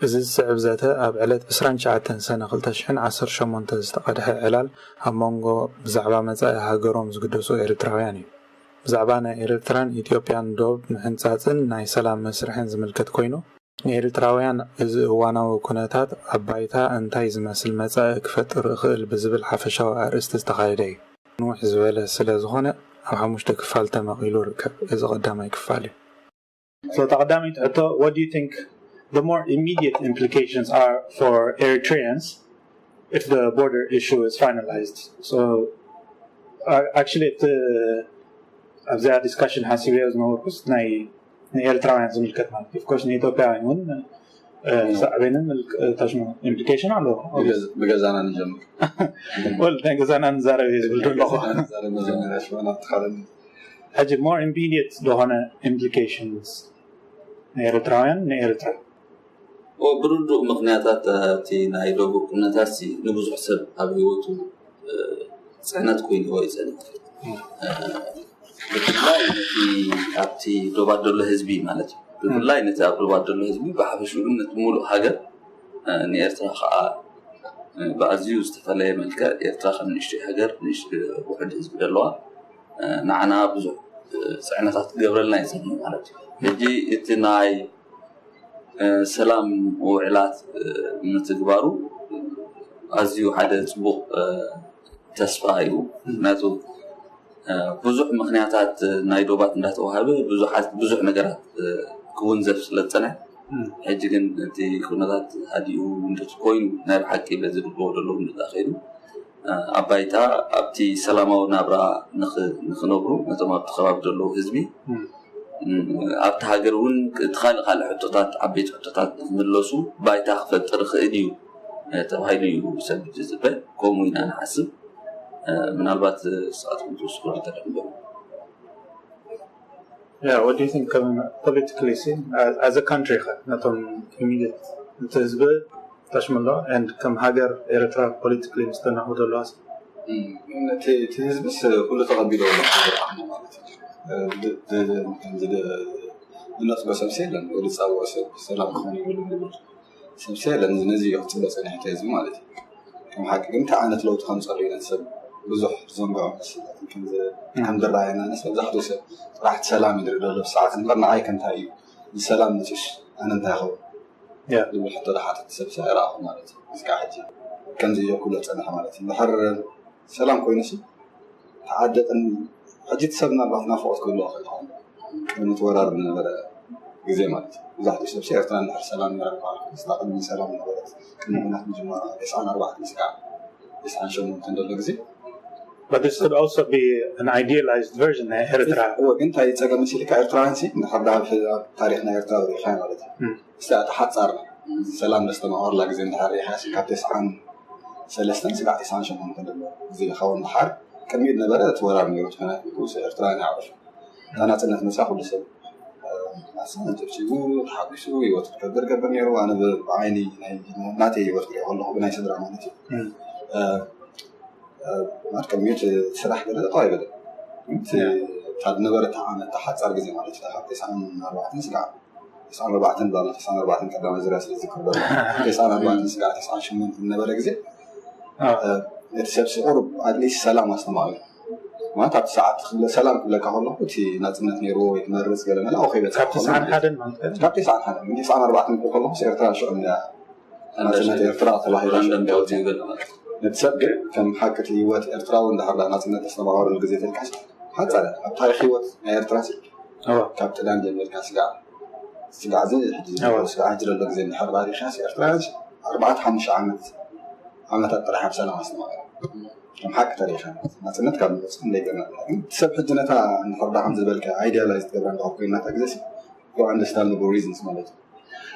እዚ ዝስዕብ ዘተ ኣብ ዕለት ዕስራን ትሽዓተን ሰነ ክልተ ሽሕን ዓሰርተ ሸሞንተ ዝተቐድሐ ዕላል ኣብ መንጎ ብዛዕባ መጻኢ ሃገሮም ዝግደሱ ኤርትራውያን እዩ። ብዛዕባ ናይ ኤርትራን ኢትዮጵያን ዶብ ምሕንጻጽን ናይ ሰላም መስርሕን ዝምልከት ኮይኑ፣ ንኤርትራውያን እዚ እዋናዊ ኩነታት ኣብ ባይታ እንታይ ዝመስል መጻኢ ክፈጥር ይኽእል ብዝብል ሓፈሻዊ ኣርእስቲ ዝተኻየደ እዩ። ንውሕ ዝበለ ስለ ዝኾነ ኣብ ሓሙሽተ ክፋል ተመቒሉ ይርከብ። እዚ ቀዳማይ ክፋል እዩ። So ተቐዳመይቲ ሕቶ, what do you think the more immediate implications are for Eritreans if the border issue is finalized? So uh, actually, if the ኣብዚኣ ዲስካሽን ሓሲበዮ ዝነበርኩስ ናይ ንኤርትራውያን ዝምልከት ማለት እዩ። ኦፍኮርስ ንኢትዮጵያውያን እውን ሳዕቤንን ተሽሙ ኢምፕሊኬሽን ኣለዎ። ብገዛና ንጀምር። ወል ናይ ገዛና ንዛረብ እየ ዝብል ኣለኹ። ዛረብ መጀመርያ ሽወና ትኻለኒ። ሕጂ more immediate ዝኾነ ኢምፕሊኬሽንስ ንኤርትራውያን ንኤርትራ ብርዱእ ምኽንያታት እቲ ናይ ደቡብ ኩነታት ንብዙሕ ሰብ ኣብ ህይወቱ ፅዕነት ኮይንዎ ይፀንሕ። ብፍላይ ነቲ ኣብቲ ዶባት ዘሎ ህዝቢ ማለት እዩ። ብፍላይ ነቲ ኣብ ዶባት ዘሎ ህዝቢ ብሓፈሽኡ ግን ነቲ ሙሉእ ሃገር ንኤርትራ ከዓ ብኣዝዩ ዝተፈለየ መልክዕ ኤርትራ ከም ንእሽተይ ሃገር ውሕድ ህዝቢ ዘለዋ ንዓና ብዙሕ ፅዕነታት ትገብረልና ይፀንሕ ማለት እዩ። ሕጂ እቲ ናይ ሰላም ውዕላት ምትግባሩ ኣዝዩ ሓደ ፅቡቕ ተስፋ እዩ። ምክንያቱ ብዙሕ ምክንያታት ናይ ዶባት እንዳተዋሃበ ብዙሓት ብዙሕ ነገራት ክውንዘፍ ስለዝፀንሐ፣ ሕጂ ግን እቲ ኩነታት ሃዲኡ እንደቲ ኮይኑ ናይ ብሓቂ በዚ ድብዎ ደለዉ እንደዛ ከይዱ ኣብ ባይታ ኣብቲ ሰላማዊ ናብራ ንኽነብሩ ነቶም ኣብቲ ከባቢ ዘለዉ ህዝቢ ኣብቲ ሃገር እውን እቲ ካልእ ካልእ ሕቶታት ዓበይቲ ሕቶታት ንክምለሱ ባይታ ክፈጥር ይኽእል እዩ ተባሂሉ እዩ ሰብ ዝፅበ። ከምኡ ኢና ንሓስብ። ምናልባት ንስኻትኩም ትውስኹ እንተደኣ Yeah, what do you think? ከም ፖለቲካሊ ሲ as a country ከ ነቶም ኢሚዲየት እቲ ህዝቢ ታሽምሎ and ከም ሃገር ኤርትራ ፖለቲካሊ ምስ ተናኹ ዘለዋ እቲ ህዝብስ ኩሉ ተቐቢሎ ኣሎ ማለት እዩ። ዝነፅጎ ሰብሲ የለን ወይ ዝፃወኦ ሰብ ሰላም ክኾን ይብሉ ዝብል ሰብሲ የለን። ነዚ እዩ ክፅበ ፀኒሑ እቲ ህዝቢ ማለት እዩ። ከም ሓቂ ግን እንታይ ዓይነት ለውጢ ከምፀሉ ይነሰብ ብዙሕ ዝዘንግዖ መስል ከም ዝረኣየና ነስ መብዛሕትኡ ሰብ ጥራሕ ሰላም ይድሪ ዘሎ ብሰዓት እምበር ንዓይ ከንታይ እዩ ሰላም ምፅሽ ኣነ እንታይ ይኸውን ዝብል ሕቶ ዝሓተት ሰብ ሰ ኣይረኣኹ ማለት እዩ። እስካ ሕጂ ከምዚ እዮ ኩሎ ፀንሐ ማለት እዩ። ድሕር ሰላም ኮይኑ ሲ ተዓደቅኒ ሕጂ እቲ ሰብ ምናልባት ናፍቆት ክህልዎ ክእል ይኸውን ቅድሚ እቲ ወራር ዝነበረ ግዜ ማለት እዩ። መብዛሕትኡ ሰብ ሲ ኤርትራ እንድሕር ሰላም ነራ ዝበሃል ክስታ ቅድሚ ሰላም ነበረት ቅድሚ ኩናት ምጅማራ ተስዓን ኣርባዕተን ስጋዕ ተስዓን ሸሞንተን ዘሎ ግዜ But this could also be an idealized version ናይ ኤርትራ እወ ግን እንታይ ፀገም መሲልካ ኤርትራውያን ሲ እንድሕር ዳ ኣብ ታሪክ ናይ ኤርትራ ሪኢኻ ማለት እዩ። እስቲ ኣቲ ሓፃር ሰላም ዘስተማቐርላ ግዜ እንድሕር ሪኢኻ ካብ ተስዓን ሰለስተን ስጋዕ ተስዓን ሸሞንተን ዘሎ ግዜ ይኸውን ድሓር ቅድሚኡ ዝነበረ እቲ ወራር ነይሩ እቲ ኩናት ኤርትራውያን ይዓወቱ እታ ናፅነት መፅኣ ኩሉ ሰብ ናፅነት ጨብሲቡ ተሓጒሱ ህይወቱ ክገብር ገብር ነይሩ። ኣነ ብዓይኒ ናተይ ህይወት ክሪኦ ከለኹ ብናይ ስድራ ማለት እዩ ማለት ቅድሚኡ ስራሕ ገለ ጠዋ ይበለ እታ ዝነበረ ዓመት ተሓፃር ግዜ ማለት እዩ ካብ ተስዓን ኣርባዕተን ስጋዕ ተስዓን ኣርባዕተን ባላ ተስዓን ኣርባዕተን ቀዳማይ ዙርያ ስለ ዝዝክር ዘሎ ተስዓን ኣርባዕተን ስጋዕ ተስዓን ሸሞንተን ዝነበረ ግዜ እቲ ሰብ ቁሩብ ኣትሊስት ሰላም ኣስተማቒሉ ማለት ኣብቲ ሰዓት ሰላም ክብለካ ከለኹ እቲ ናፅነት ነይርዎ ወይ ትመርፅ ገለ መለ ኣው ከይበፅካ ካብ ተስዓን ሓደን ማለት እዩ ካብ ተስዓን ሓደን ግን ተስዓን ኣርባዕተን ክብል ከለኹ ኤርትራ ሽዑ እንዳ ናፅነት ኤርትራ ተባሂላ ሽዑ እንዳ ወፂኡ ነቲ ሰብ ግን ከም ሓቂ እቲ ህይወት ኤርትራዊ እንዳሕርዳ ናፅነት ተስተማቐረሉ ግዜ ተልካስ ሓፀረ ኣብ ታሪክ ህይወት ናይ ኤርትራ ካብ ጥዳን ጀሚርካ ስጋዕ ስጋዕ እዚ ስጋዕ ሕጂ ዘሎ ግዜ እንድሕር ራሪኻስ ኤርትራውያን ኣርባዕተ ሓሙሽተ ዓመት ዓመታት ጥራሕ ኣብ ሰላም ኣስተማቐረ ከም ሓቂ ተሪኻ ናፅነት ካብ ንመፅእ እንደይገና ሰብ ሕጂ ነታ እንድሕር ዳ ከም ዝበልካ ኣይዲያላይዝ ትገብራ እንድሕር ኮይናታ ግዜ for understandable reasons ማለት እዩ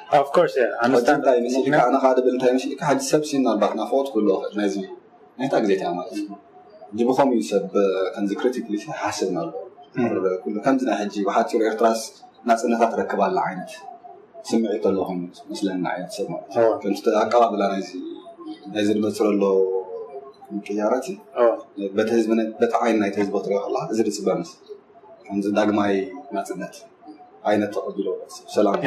Of course, yeah. እንታይ መሲልካ ኣነ ከዓ ድብል እንታይ መሲልካ ሓዲ ሰብ ሲ ምናልባት ናፍቆት ክህልዎ ክእል ናይዚ ናይታ ግዜታ ማለት እዩ ሕጂ ብኸምኡ እዩ ሰብ ከምዚ ክሪቲክሊ ሓስብ ናሎ ኩሉ ከምዚ ናይ ሕጂ ብሓፂሩ ኤርትራስ ናፅነታት ረክብ ኣላ ዓይነት ስምዒት ኣለኹም መስለኒ ዓይነት ሰብ ማለት እዩ ከምቲ ኣቀባብላ ናይዚ ናይዚ ዝመፅእ ዘሎ ምቅያራት በቲ ህዝቢ በቲ ዓይኒ ናይቲ ህዝቢ ክትሪኦ ከለካ እዚ ዝፅበ ምስ ከምዚ ዳግማይ ናፅነት ዓይነት ተቐቢሎ ሰላም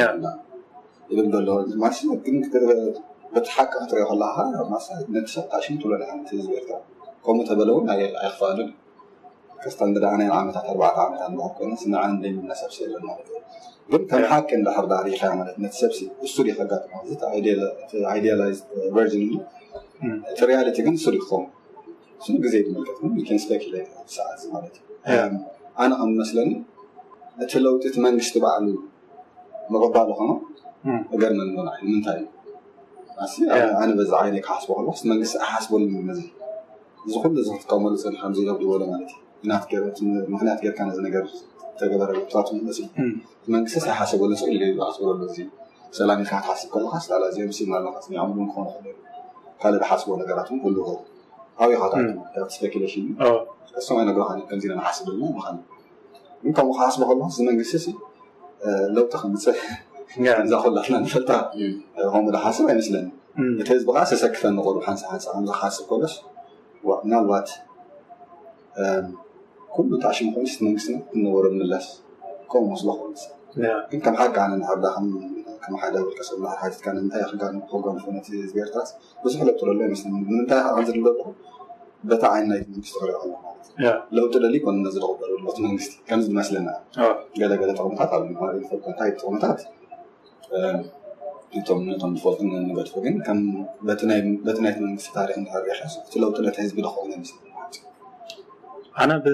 ይብል ዘሎ። ማሲ ግን ክትር- በቲ ሓቂ ክትሪኦ ከለካ ማሳ ነቲ ሰብ ታሽም ትብሎ ዳ ሓንቲ ህዝቢ ኤርትራ ከምኡ ተበለ እውን ኣየ- ኣይኽፈኣሉን። ከስታ እንደ ኣነ ዓመታት ኣርባዕተ ዓመታት እንድሕር ኮይነ ንዓ እንደይ ነሰብሲ የለን ማለት እዩ። ግን ከም ሓቂ እንድሕር ዳ ሪኢኻ ማለት ነቲ ሰብሲ እሱ ዲ ከጋጥሞ እዚ idealized version እዩ። እቲ reality ግን እሱ ዲ ክኸውን እሱ ግዜ ዝምልከት ግን can speculate ሰዓት ማለት እዩ። ኣነ ከም መስለኒ እቲ ለውጢ እቲ መንግስቲ ባዕሉ ምቕባሉ ኾኖ እገርመኒ ዶ ንዓይ ንምንታይ እዩ ኣሲ ኣነ በዛ ዓይነ ክሓስቦ ከለኩስ መንግስቲ ኣይሓስበሉን ነዚ እዚ ኩሉ እዚ ክትጥቀመሉ ፀኒኻ ከምዚ ኢሎም ዝበሎ ማለት እዩ ናት ገይረ እቲ ምክንያት ጌርካ ነዚ ነገር ተገበረ ብታቱ መሲ መንግስቲ ኣይሓሰበሉ ስእል ኢሉ ዝኣስበሉ እዚ ሰላም ኢልካ ክትሓስብ ከለካ ስታላ እዚኦም ሲም ኣለካ ስሚዖም እውን ክኾኑ ይኽእሉ ካልእ ዝሓስቦ ነገራት እውን ክህሉ ይኽእሉ ኣብዩ ካታ ስፔኪሌሽን እዩ እሶም ኣይነግረኻን ከምዚ ኢና ንሓስብ ዘለና ምዃኑ ግን ከምኡ ክሓስቦ ከለኩስ እዚ መንግስቲ ሲ ለውጢ ከምፅእ እዛ ኩላትና ንፈልጣ ከምኡ ዝሓስብ ኣይመስለኒ እቲ ህዝቢ ከዓ ሰሰክፈኒ ቁሩብ ሓንሳ ሓንሳ ከም ዝሓስብ ከሎስ ምናልባት ኩሉ ታሽም ኮይኑስ መንግስትና ክነበሮ ምለስ ከምኡ መስሎ ኮይኑ ግን ከም ሓቂ ኣነ ንሓዳ ከም ሓደ ውልቀ ሰብ ናሓቲትካ ንምንታይ ክጋን ክጎንፎ ነቲ ህዝቢ ኤርትራስ ብዙሕ ለውጢ ዘሎ ይመስለኒ ንምንታይ ከዓ ዝብል ዘለኹ በታ ዓይኒ ናይቲ መንግስቲ ክሪኦ ኣለኹ ማለት እዩ ለውጢ ደሊ ይኮነ ነዚ ዝቕበሉ ኣለዎ እቲ መንግስቲ ከምዚ ዝመስለና ገለገለ ጥቕምታት ኣብ ማለት ይፈልጡ እንታይ ጥቕምታት እቶም ነቶም ዝፈልጡ ንገድፎ ግን ከም በቲ ናይቲ መንግስቲ ታሪክ እንድሕር ሪኢኻስ እቲ ለውጢ ነቲ ህዝቢ ዶ ክኸውን ይመስለኒ ማለት እዩ ኣነ ብ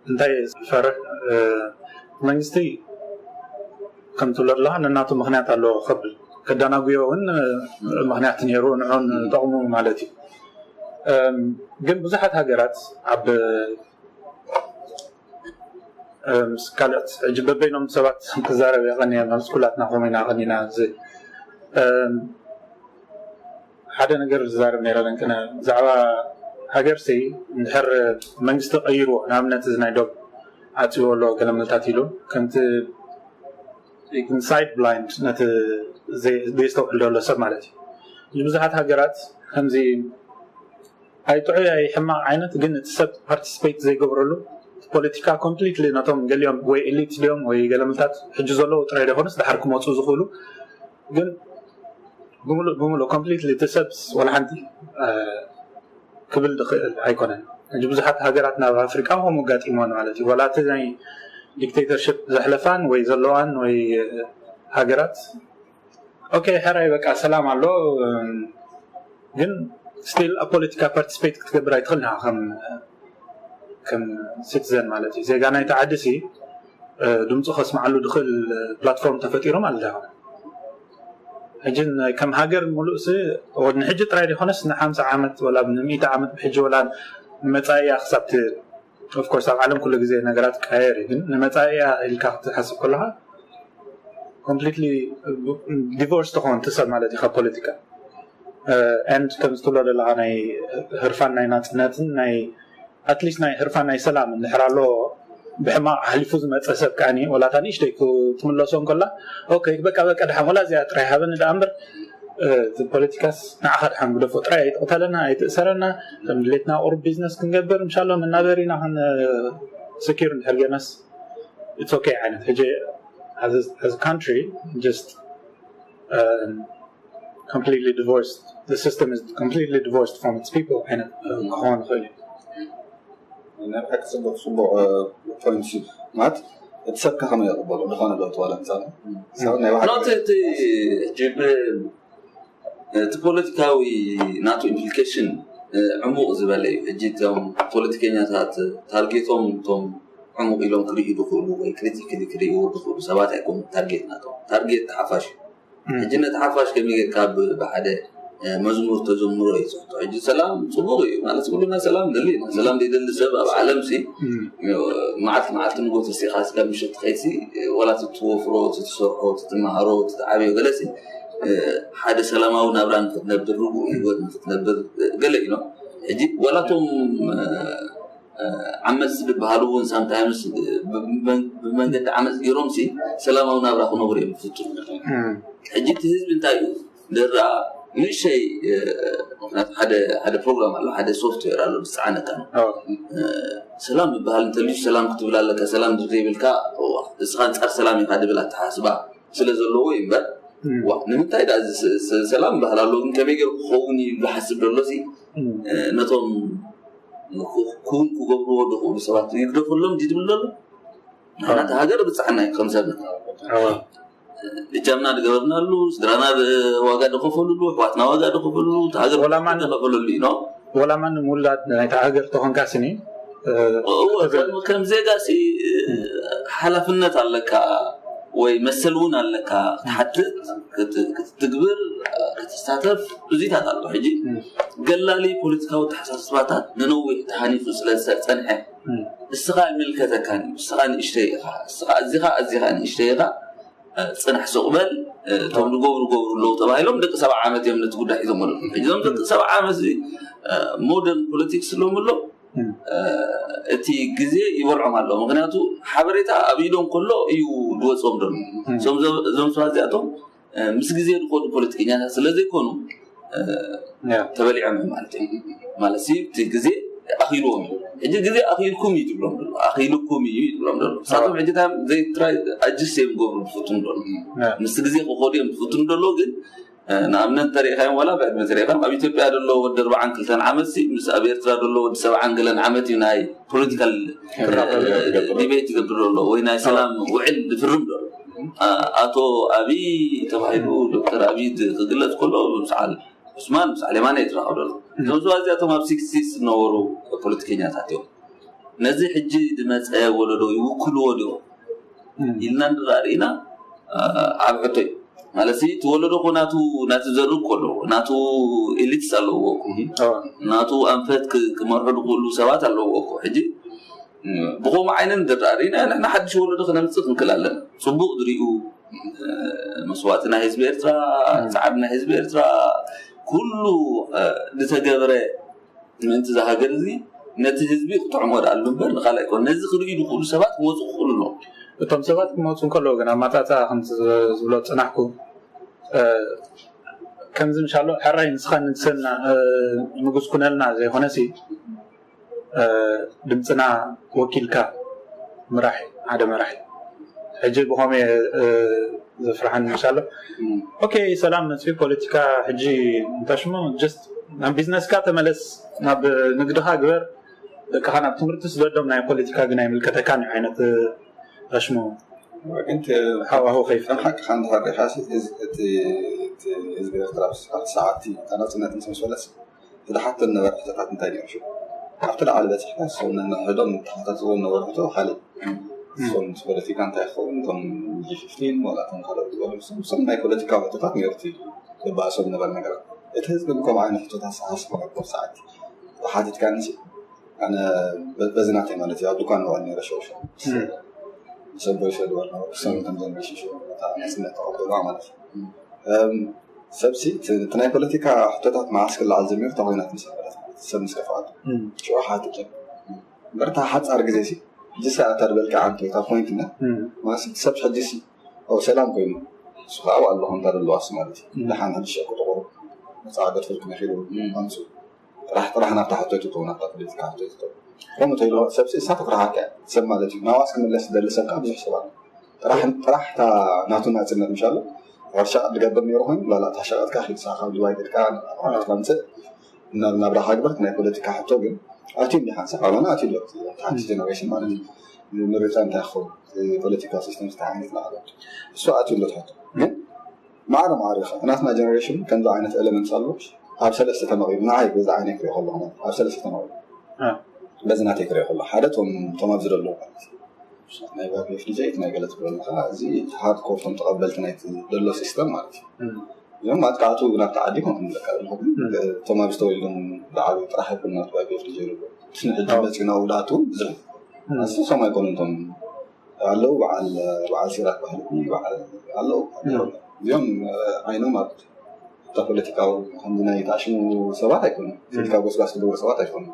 እንታይ ዝፈርሕ መንግስቲ ከም ትብሎ ኣለካ ነናቱ ምክንያት ኣለዎ ከብል ከዳናጉዮ እውን ምክንያት ነይሩ ንዑን ጠቕሙ ማለት እዩ ግን ብዙሓት ሃገራት ኣብ ምስ ካልኦት ሕጂ በበይኖም ሰባት ክዛረብ የቀንየ ምስ ኩላትና ከምኢና ቀኒና እዚ ሓደ ነገር ዝዛረብ ነይረ ለንቅነ ብዛዕባ ሃገርሲ እንድሕር መንግስቲ ቀይርዎ ንኣብነት እዚ ናይ ዶብ ኣፅዎ ኣሎ ገለመልታት ኢሉ ከምቲ ሳይድ ብላይንድ ነቲ ዘይስተውዕል ዘሎ ሰብ ማለት እዩ ብዙሓት ሃገራት ከምዚ ኣይጥዑይ ኣይሕማቕ ዓይነት ግን እቲ ሰብ ፓርቲስፔት ዘይገብረሉ ፖለቲካ ኮምፕሊትሊ ነቶም ገሊኦም ወይ ኤሊት ድዮም ወይ ገለምልታት ሕጂ ዘለዉ ጥራይ ደይኮነስ ድሓር ክመፁ ዝኽእሉ ግን ብምሉእ ብምሉእ ኮምፕሊትሊ እቲ ሰብስ ዋላ ሓንቲ ክብል ዝኽእል ኣይኮነን ሕጂ ብዙሓት ሃገራት ናብ ኣፍሪቃ ከምኡ ኣጋጢሞን ማለት እዩ ዋላ እቲ ናይ ዲክቴተርሽፕ ዘሕለፋን ወይ ዘለዋን ወይ ሃገራት ኦኬ ሕራይ በቃ ሰላም ኣሎ ግን ስቲል ኣብ ፖለቲካ ፓርቲስፔት ክትገብር ኣይትኽእል ኢኻ ከም ከም ሲቲዘን ማለት እዩ ዜጋ ናይቲ ዓዲ ሲ ድምፁ ከስምዓሉ ዝኽእል ፕላትፎርም ተፈጢሩ ማለት እዩ ሕጂ ከም ሃገር ሙሉእ ሲ ንሕጂ ጥራይ ዘይኮነስ ንሓምሳ ዓመት ወላ ንሚእቲ ዓመት ብሕጂ ወላ ንመፃኢያ ክሳብ ኦፍኮርስ ኣብ ዓለም ኩሉ ግዜ ነገራት ቀየር ግን ንመፃኢያ ኢልካ ክትሓስብ ከለካ ኮምፕሊትሊ ዲቮርስ ትኾን ትሰብ ማለት እዩ ካብ ፖለቲካ ኤንድ ከም ዝትብሎ ዘለካ ናይ ህርፋን ናይ ናፅነትን ናይ ኣትሊስት ናይ ህርፋን ናይ ሰላም እንድሕር ኣሎ ብሕማቕ ሓሊፉ ዝመፀ ሰብ ከዓኒ ወላታ ንእሽተይ ክትምለሶ እንከላ ኦኬ በቃ በቃ ድሓን ወላ እዚኣ ጥራይ ሃበኒ ደኣ እምበር እቲ ፖለቲካስ ንዓኻ ድሓን ግደፎ ጥራይ ኣይትቕተለና ኣይትእሰረና ከም ድሌትና ቁሩብ ቢዝነስ ክንገብር እንሻሎ መናበሪ ኢና ክን ስኪር እንድሕር ገናስ it's okay ዓይነት ሕጂ as a country just um, completely divorced the system is completely divorced from its people ዓይነት ክኾን ይኽእል እዩ ናይ ብሓቂ ፅቡቅ ፅቡቅ ፖይንት እዩ ማለት እቲ ሰብ ከመይ ይቕበሎ ዝኾነ ለውጢ ዋላ ምፃሉ ናይ ባዕሉ ኖት እቲ ሕጂ ብ- እቲ ፖለቲካዊ ናቱ ኢምፕሊኬሽን ዕሙቕ ዝበለ እዩ። ሕጂ እቶም ፖለቲከኛታት ታርጌቶም እቶም ዕሙቕ ኢሎም ክርእዩ ዝኽእሉ ወይ ክሪቲካሊ ክርእይዎ ዝኽእሉ ሰባት ኣይኮኑን ታርጌት ናቶም። ታርጌት ሓፋሽ እዩ። ሕጂ ነቲ ሓፋሽ ከመይ ጌርካ ብ- ብሓደ መዝሙር ተዘምሮ እዩ ዝሕቶ። ሕጂ ሰላም ጽቡቕ እዩ ማለት ኩልና ሰላም ንደሊ ኢና። ሰላም ዘይደሊ ሰብ ኣብ ዓለም ሲ መዓልቲ መዓልቲ ንጎ ተሲኻ እስካብ ምሸት ትኸይድ ሲ ዋላ እቲ ትወፍሮ እቲ ትሰርሖ እቲ ትመሃሮ እቲ ትዓብዮ ገለ ሲ ሓደ ሰላማዊ ናብራ ንክትነብር ርጉእ ህይወት ንክትነብር ገለ ኢሎም ሕጂ ዋላ እቶም ዓመፅ ዝበሃሉ እውን ሳምታይምስ ብመንገዲ ዓመፅ ገይሮም ሲ ሰላማዊ ናብራ ክነብሩ እዮም ፍፁም ሕጂ እቲ ህዝቢ እንታይ እዩ ደራ ንእሸይ ምክንያቱ ሓደ ሓደ ፕሮግራም ኣሎ ሓደ ሶፍትዌር ኣሎ ዝፀዓነካ ነው ሰላም ዝበሃል እንተልዩ ሰላም ክትብል ኣለካ ሰላም ዘይብልካ እስኻ ኣንፃር ሰላም ኢኻ ድብል ኣተሓስባ ስለ ዘለዎ እዩ እምበር። ዋ፣ ንምንታይ ደኣ እዚ ስ- ስ- ሰላም ባህል ኣሎ ግን ከመይ ገይሩ ክኸውን እዩ ዝሓስብ ዘሎ ሲ ነቶም ክውን ክገብርዎ ዝኽእሉ ሰባት ይግደፈሎም ድዩ ትብል ዘሎ? ንሕና እቲ ሃገር ብፅዓና እዩ ከም ሰብ እጃምና ዝገበርናሉ፣ ስድራና ዋጋ ዝኸፈሉሉ፣ ኣሕዋትና ዋጋ ዝኸፈሉሉ፣ እቲ ሃገር ዝኸፈለሉ እዩ። ወላ ማንም ውላድ ናይታ ሃገር ተኾንካ ስኒ ከም ዜጋ ሲ ሓላፍነት ኣለካ ወይ መሰል እውን ኣለካ ክትሓትት ክትትግብር ክትሳተፍ ብዙታት ኣሎ ሕጂ ገላሊ ፖለቲካዊ ተሓሳስባታት ንነዊሕ ተሃኒፁ ስለ ዝፀንሐ እስኻ ይምልከተካን እዩ እስኻ ንእሽተይ ኢኻ እስኻ ኣዚኻ ኣዚኻ ንእሽተይ ኢኻ ፅናሕ ስቕ በል እቶም ዝገብሩ ገብሩ ኣለዉ ተባሂሎም ደቂ ሰብዓ ዓመት እዮም ነቲ ጉዳይ ሒዞም ኣለዉ እዞም ደቂ ሰብዓ ዓመት ሞደርን ፖለቲክስ ኣለዎም ኣሎ እቲ ግዜ ይበልዖም ኣሎ ምክንያቱ ሓበሬታ ኣብ ኢዶም ከሎ እዩ ዝወፅኦም ዘሎ እዞም ሰባት እዚኣቶም ምስ ግዜ ዝኮዱ ፖለቲከኛታት ስለ ዘይኮኑ ተበሊዖም ማለት እዩ ማለት እቲ ግዜ ኣኺልዎም እዩ ሕጂ ግዜ ኣኺልኩም እዩ ትብሎም ዘሎ ኣኺልኩም እዩ ትብሎም ዘሎ ንሳቶም ሕጂ ታም ዘይትራይ ኣጅስ እዮም ገብሩ ዝፍትኑ ዘሎ ምስ ግዜ ክኮዱ እዮም ዝፍትኑ ዘሎ ግን ንኣብነት ተሪኢኻዮም ዋላ ብዕድመ ተሪኢኻዮም ኣብ ኢትዮጵያ ዘሎ ወዲ ኣርባዓን ክልተን ዓመት ሲ ምስ ኣብ ኤርትራ ዘሎ ወዲ ሰብዓን ገለን ዓመት እዩ ናይ ፖለቲካል ዲቤት ይገብር ዘሎ ወይ ናይ ሰላም ውዕል ዝፍርም ዘሎ ኣቶ ኣብይ ተባሂሉ ዶክተር ኣብይ ክግለፅ ከሎ ምስ ዓል ዑስማን ምስ ዓሌማን እየ ዝራኸብ ዘሎ እዞም ሰባት እዚኣቶም ኣብ ሲክስቲስ ዝነበሩ ፖለቲከኛታት እዮም ነዚ ሕጂ ዝመፀ ወለዶ ይውክልዎ ድዮም ኢልና ንርኣ ርኢና ዓብ ሕቶ እዩ ማለት እቲ ወለዶ ኮ ናቱ ናቱ ዘርኢ እኮ ኣለዎ ናቱ ኤሊትስ ኣለዎ ናቱ ኣንፈት ክመርሑ ዝኽእሉ ሰባት ኣለዎ እኮ ሕጂ ብኸምኡ ዓይነት ንርኣ ርኢና ንሕና ሓድሽ ወለዶ ክነምፅእ ክንክእል ኣለና ፅቡቕ ዝሪኡ መስዋእቲ ናይ ህዝቢ ኤርትራ ፃዕሪ ናይ ህዝቢ ኤርትራ ኩሉ ዝተገብረ ምእንቲ እዚ ሃገር እዚ ነቲ ህዝቢ ክጥዕሞ ደኣ ኣሉ እምበር ንካልእ ኣይኮነ ነዚ ክርእዩ ዝኽእሉ ሰባት ክመፁ ክኽእሉ ኣለዎም እቶም ሰባት ክመፁ እንከለዉ ግን ኣማፃፅኣ ከምቲ ዝብሎ ፅናሕኩ ከምዚ ምሻሎ ሕራይ ንስኻ ንግስና ንጉስ ኩነልና ዘይኮነሲ ድምፅና ወኪልካ ምራሕ ሓደ መራሕ ሕጂ ብኸመይ ዘፍርሓኒ ምሻሎ ኦኬ ሰላም መፅኡ ፖለቲካ ሕጂ እንታሽሞ ጀስት ናብ ቢዝነስካ ተመለስ ናብ ንግድኻ ግበር ደቅኻ ናብ ትምህርቲ ስደዶም ናይ ፖለቲካ ግን ኣይምልከተካን እዩ ዓይነት ታሽሞ ግን ሃዋሁ ከይፍ ከም ሓቂ ካብ እንተፈሪኻ እቲ ህዝቢ ኤርትራ ኣብቲ ሰዓት ናፅነት ምስ መሰለስ ዝሓቶ ነበረ ሕቶታት እንታይ ነይሩ ኣብቲ ላዕሊ በፂሕካ ንሕዶም ተሓታትዎ ነበረ ሕቶ ካልእ ፖለቲካ እንታይ ይኸውን እቶም ጂ ፊፍቲን ዋላ እቶም ካልኦት ዝበሉ ንሶም ናይ ፖለቲካዊ ሕቶታት ነይሩ እቲ ዝበኣሶም ነበረ ነገራት እቲ ህዝቢ ከምኡ ዓይነት ሕቶታት ዝሓስቡ ነበር ሰዓት ተሓቲትካ ንሲ ኣነ በዚ ናተይ ማለት እዩ ኣብ ድኳን ንውዕል ነይረ ሸውሸው ሰቦይ ሰድወር ነበሩ ክሰም ከም ዘንበሽሹ ናፅነት ተቐበልዋ ማለት እዩ ሰብሲ እቲ ናይ ፖለቲካ ሕቶታት መዓስ ክለዓል ጀሚሩ እታ ኮይናት ምስ ኣበለት ሰብ ምስ ከፍኣት ሽዑ ሓትት ጀሚሩ እምበር እታ ሓፃር ግዜ ሲ ሕጂ ሰዓት ኣድበልካ ዓንቶ እታ ፖይንት እና ማለት ሰብ ሕጂ ሲ ኣብ ሰላም ኮይኑ እሱ ከዓ ኣብኡ ኣለኹ እንታ ዘለዋስ ማለት እዩ ደሓን ሕድሽ ቁጥቁሩ መፃ ገድፈልኩም ይኽእሉ ኣምፁ ጥራሕ ጥራሕ ናብታ ሕቶ ይትተው ናብታ ፖለቲካ ሕቶ ይትተው ከምኡ ተይሉ ሰብሲ እሳ ተፍርሃካ ሰብ ማለት እዩ ናዋስ ክምለስ ዝደሊ ሰብ ከዓ ብዙሕ ሰብ ኣሎ ጥራሕ ጥራሕ እታ ናቱ ናፅነት ምሻሉ ሕርሻ ድገብር ነይሩ ኮይኑ ላላ እታ ሸቀጥካ ኪድሳ ካብ ድባይ ገድካ ንባዕልካ ምፅእ ናብ ናብራኻ ግበርት ናይ ፖለቲካ ሕቶ ግን ኣትዩ እንዲ ሓንሳብ ኣባና ኣትዩ ኣሎ ሓንቲ ጀነሬሽን ማለት እዩ ምርጫ እንታይ ክኸውን ፖለቲካ ሲስተም እንታይ ዓይነት ናዕሎ እሱ ኣትዩ ኣሎ ትሕቶ ግን ማዕረ ማዕረ ኢኻ ናትና ጀነሬሽን ከምዚ ዓይነት ኤለመንትስ ኣሎ ኣብ ሰለስተ ተመቒሉ ንዓይ በዚ ዓይነ ክሪኦ ከለኹ ኣብ ሰለስተ ተመቒሉ በዚ ናተይ ክሪኦ ከሎ ሓደ ቶም ቶም ኣብዚ ዘለዉ ናይ ባር ሪፍሪጀሬት ናይ ገለ ትብሎ ኣለኻ እዚ ሃርድ ኮር ቶም ተቐበልቲ ናይቲ ዘሎ ሲስተም ማለት እዩ እዚኦም ኣጥቃዕቱ ናብቲ ዓዲ ከም ክንብለካ ዘለኹ ግን እቶም ኣብዚ ተወሊዶም ዝዓብዩ ጥራሕ ኣይኮኑ ናብቲ ባር ሪፍሪጀሬት እቲ ንሕጂ መፂኡ ናብኡ ዝኣትዉ ብዙሕ ኣስሶም ኣይኮኑን እቶም ኣለዉ በዓል በዓል ሲራክ ባህልቲ በዓል ኣለዉ እዚኦም ዓይኖም ኣብ እታ ፖለቲካዊ ከምዚ ናይ ተኣሽሙ ሰባት ኣይኮኑ ፖለቲካ ጎስጓስ ዝገብሩ ሰባት ኣይኮኑ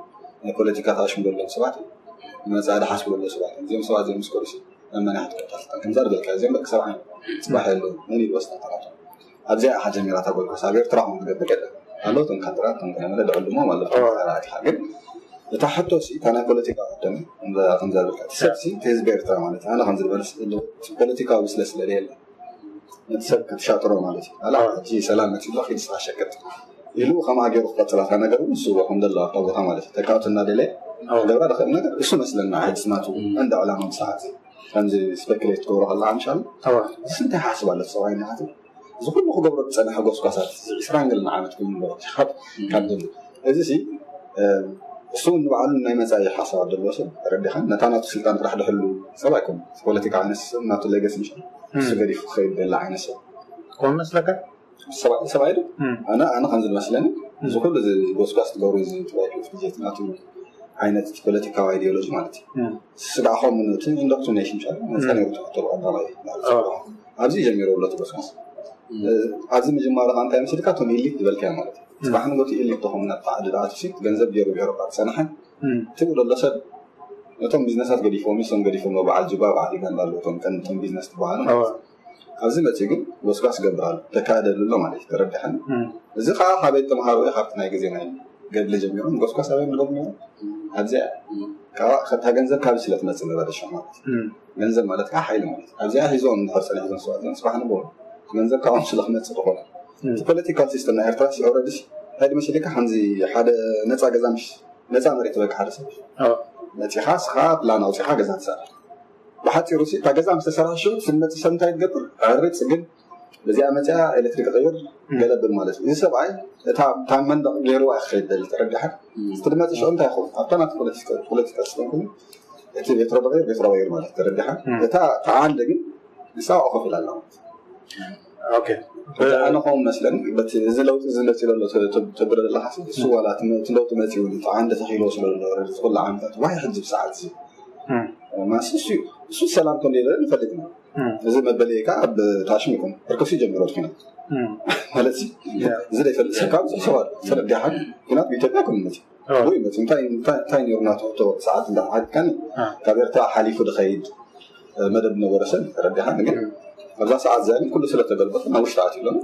ናይ ፖለቲካ ተኣሽሙ ዘለዎም ሰባት መፃኢ ዝሓስቡ ዘለዉ ሰባት እዚኦም ሰባት እዚኦም ምስ ከዱ መመንያ ክትቀጣ ስልጣን ከምዛ ዝበልካ እዚኦም ደቂ ሰብዓ እዮም ፅባሕ የለዉ መን እዩ ወስና ተራቶ ኣብዚኣ ኢኻ ጀሚራ እታ ጎልጎስ ኣብ ኤርትራ ኹን ትገብር የለን ኣለዉ እቶም ካድራት እቶም ገለ መለ ድዕልሞም ኣለዉ ተራእቲኻ ግን እታ ሕቶ ሲ እታ ናይ ፖለቲካ ቀደም ከምዛ ዝበልካ እቲ ሰብ ሲ እቲ ህዝቢ ኤርትራ ማለት ኣነ ከም ዝበልስ ፖለቲካዊ ብስለ ስለለ የለን ነቲ ሰብ ክትሻጥሮ ማለት እዩ። ኣላ ሕጂ ሰላም መፂእ ኣሎ፣ ኪድ ስራሕ ሸቅጥ ኢሉ ከማኣ ገይሩ ክቐፅላታ ነገር እውን ንስዎ ከም ዘለዎ ኣብታ ቦታ ማለት እዩ። ተካውቲ እናደለየ ክገብራ ዝኽእል ነገር እሱ መስለና ሕጂ ናቱ እንደ ዕላማ ብሰዓት ከምዚ ስፐክሌት ትገብሮ ከለካ ምሻሉ እዋ እዚ እንታይ ሓስብ ኣሎ ሰብኣይ ናቱ እዚ ኩሉ ክገብሮ ዝፀንሐ ጎስጓሳት ዕስራን ገለን ዓመት ኮይኑ ኣሎ ካብ ካብ ዘሎ እዚ ሲ እሱ ንባዕሉ ናይ መፃኢ ሓሳብ ዘለዎ ሰብ ተረዲኻ ነታ ናቱ ስልጣን ጥራሕ ድሕሉ ሰብ ኣይኮነ ፖለቲካ ዓይነት ሰብ ናቱ ሌገሲ ምሻ እሱ ገዲፉ ክኸይድ ደላ ዓይነት ሰብ ኮን መስለካ ሰብኣይ ሰብኣይ ዶ ኣነ ኣነ ከም ዝመስለኒ እዚ ኩሉ እዚ ጎስጓስ ትገብሩ እዚ ትባይ ፊጀት ናቱ ዓይነት ፖለቲካዊ ኣይዲዮሎጂ ማለት እዩ ስጋዕኹም እቲ ኢንዶክትሪኔሽን ሻ መፃ ነይሩ ትሕተሉ ቀዳማይ ማለት እዩ ኣብዚ ጀሚሩ ኣሎ ትጎስጓስ ኣብዚ ምጅማሩ ከ እንታይ ምስልካ እቶም ኢሊት ዝበልካዮ ማለት እዩ ፅባሕ ንጎቲ ኢሊት ተኾም ናብ ዓዲ ደኣቱ ሲ ገንዘብ ገይሩ ገይሩ ዝፀናሐ ትብሎ ኣሎ ሰብ ነቶም ቢዝነሳት ገዲፎም እሶም ገዲፎም በዓል ጅባ በዓል ይጋንዳ ኣለዉ እቶም ቀንቶም ቢዝነስ ትበሃሉ ማለት እዩ ኣብዚ መፅኡ ግን ጎስጓስ ገብር ኣሎ ተካደሉ ኣሎ ማለት እዩ ተረዲሓኒ እዚ ከዓ ካበይ ተምሃሮ እዩ ካብቲ ናይ ግዜ ናይ ገድሊ ጀሚሮም ጎስጓስ ኣበይ ንገብሩ ነይሮም ኣብዚኣ እታ ገንዘብ ካብዚ ስለ ትመፅእ ነበረ ሽሕ ማለት እዩ ገንዘብ ማለት ከዓ ሓይሊ ማለት እዩ ኣብዚኣ ሒዞም እንድሕር ፀኒሖም ሰባት እዮም ፅባሕ ንግሆ ገንዘብ ካብኦም ስለ ክመፅእ ዝኾነ እቲ ፖለቲካል ሲስተም ናይ ኤርትራ ሲ ኦረዲ እንታይ ድመሲልካ ከምዚ ሓደ ነፃ ገዛ ምሽ ነፃ መሬት በቃ ሓደ ሰብ መፂኻ ስኻ ፕላን ኣውፂኻ ገዛ ትሰርሕ ብሓፂሩ ሲ እታ ገዛ ምስ ተሰርሐ ሽዑ ስንመፂ ሰብ እንታይ ትገብር ዕርፅ ግን በዚኣ መፅኣ ኤሌክትሪክ ቀይር ገለብል ማለት እዩ እዚ ሰብኣይ እታ እታ መንደቕ ገይርዋ ክኸይድ ደሊ ተረዲሓ እቲ ድመፂ ሽዑ እንታይ ይኸውን ኣብታ ናት ፖለቲካ ፖለቲካ ስለንኩ እቲ ቤትሮ በቂር ቤትሮ በቂር ማለት ተረዲሓ እታ ተዓንደ ግን ንሳ ኮፍ ኢላ ኣላ ማለት እዩ። ኦኬ በዚ ኣነ ኸውን መስለኒ በቲ እዚ ለውጢ እዚ መፂኡ ዘሎ ተብሎ ዘለካ እሱ ዋላ እቲ ለውጢ መፂኡ ተዓንደ ተኺልዎ ስለ ዘሎ እዚ ኩሉ ዓመታት ዋይ ሕጂ ብሰዓት እዚ ማስ እሱ እሱ ሰላም ከም ደለ ንፈልጥ ኢና እዚ መበለይ ከዓ ኣብ ታሽም ይኮን ርከሱ ጀምሮ ኩናት ማለት እዚ ዘይፈልጥ ሰብ ካብ ዝሕሰብ ኣሎ ተረዲሓ ኩናት ብኢትዮጵያ ከምነት ወይ መፅ እንታይ እንታይ እንታይ ነይሩ ናተወተወ ሰዓት እንዳሓድካኒ ካብ ኤርትራ ሓሊፉ ድኸይድ መደብ ነበረ ሰብ ተረዲሓ ግን ኣብዛ ሰዓት እዚኣ ግን ኩሉ ስለተገልበጠ ናብ ውሽጢ ኣትዩ ኣሎ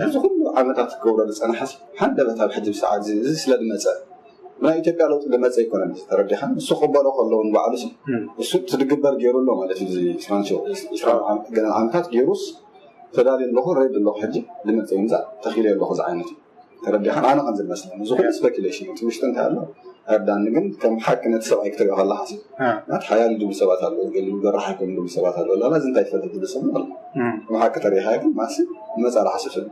እዚ ኩሉ ዓመታት ክገብሮ ዝፀናሐ ሓንደበት ኣብ ሕጂ ሰዓት እዚ ስለ ዝመፀ ናይ ኢትዮጵያ ለውጢ ዝመፀ ኣይኮነን ተረዲኻ እሱ ክበሎ ከለዎ ንባዕሉ እሱ ትድግበር ገይሩ ኣሎ ማለት እዩ ፍራንሾ ገለ ዓመታት ገይሩስ ተዳልዩ ኣለኹ ሬድ ኣለኹ ሕጂ ዝመፀ ይምፃእ ተኺለ ኣለኹ ዝዓይነት እዩ ተረዲኻ ኣነ ከም ዝመስለኒ እዚ ኩሉ ስፔኪሌሽን እቲ ውሽጢ እንታይ ኣሎ ኣይርዳኒ ግን ከም ሓቂ ነቲ ሰብኣይ ክትሪኦ ከለካ ናት ሓያል ድቡ ሰባት ኣለዉ ገሊኡ በራሕ ኣይኮኑ ድቡ ሰባት ኣለዉ ላላ እዚ እንታይ ትፈልጥ ዝብል ሰብ ኣሎ ብሓቂ ተሪኢኻ ግን ማሲ መፃ ራሕስፍን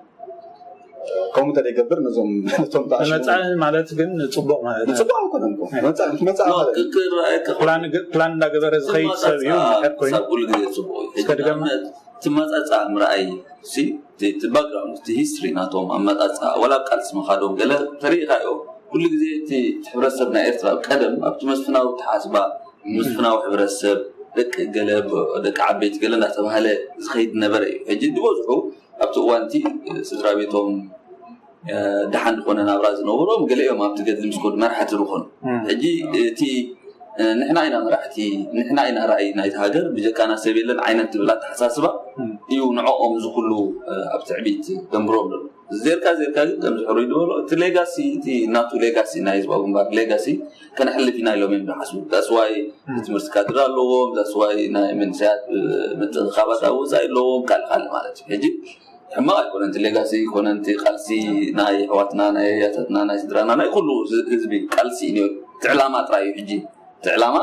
ከምኡ እንተ ዘይገብር ነዞም ነቶም ተኣሽሙ መፃ ማለት ግን ፅቡቅ ማለት እዩ። ፅቡቅ ኣይኮነን እኮ መፃ መፃ ማለት ክክረኣየካ ፕላን ግ- ፕላን እንዳገበረ ዝኸይድ ሰብ እዩ እንድሕር ኮይኑ ክሳብ ኩሉ ግዜ ፅቡቅ እዩ። ሕጂ ከድገም- ንኣብነት እቲ መፃፃ ምርኣይ ሲ እቲ ባክግራውንድ እቲ ሂስትሪ ናቶም ኣመፃፃ ወላ ኣብ ቃልሲ ምኻዶም ገለ ተሪኢኻዮ ኩሉ ግዜ እቲ ሕብረተሰብ ናይ ኤርትራ ቀደም ኣብቲ መስፍናዊ ተሓስባ መስፍናዊ ሕብረተሰብ ደቂ ገለ ደቂ ዓበይቲ ገለ እንዳተባሃለ ዝኸይድ ነበረ እዩ ሕጂ ዝበዝሑ ኣብቲ እዋንቲ ስድራ ቤቶም ደሓን ዝኾነ ናብራ ዝነበሮም ገለ እዮም ኣብቲ ገድሊ ምስ ኮዱ መራሕቲ ዝኾኑ ሕጂ እቲ ንሕና ኢና መራሕቲ ንሕና ኢና ራእይ ናይቲ ሃገር ብጀካና ሰብ የለን ዓይነት ትብል ኣተሓሳስባ እዩ ንዕኦም እዚ ኩሉ ኣብ ትዕቢት ደንብሮም ዘሎ ዜርካ ዜርካ ግን ከምዚ ሕሩይ ዝበሎ እቲ ሌጋሲ እቲ ናቱ ሌጋሲ ናይ ህዝባዊ ግንባር ሌጋሲ ከነሕልፍ ኢና ኢሎም እዮም ዝሓስቡ that's why ትምህርቲ ካድር ኣለዎም that's why ናይ መንእሰያት ምትእኻባት ኣብ ወፃኢ ኣለዎም ካልእ ካልእ ማለት እዩ ሕጂ ሕማቕ ኣይኮነን እቲ ሌጋሲ ኮነ እቲ ቃልሲ ናይ ኣሕዋትና ናይ ኣያታትና ናይ ስድራና ናይ ኩሉ ህዝቢ ቃልሲ እዩ እቲ ዕላማ ጥራይ እዩ ሕጂ እቲ ዕላማ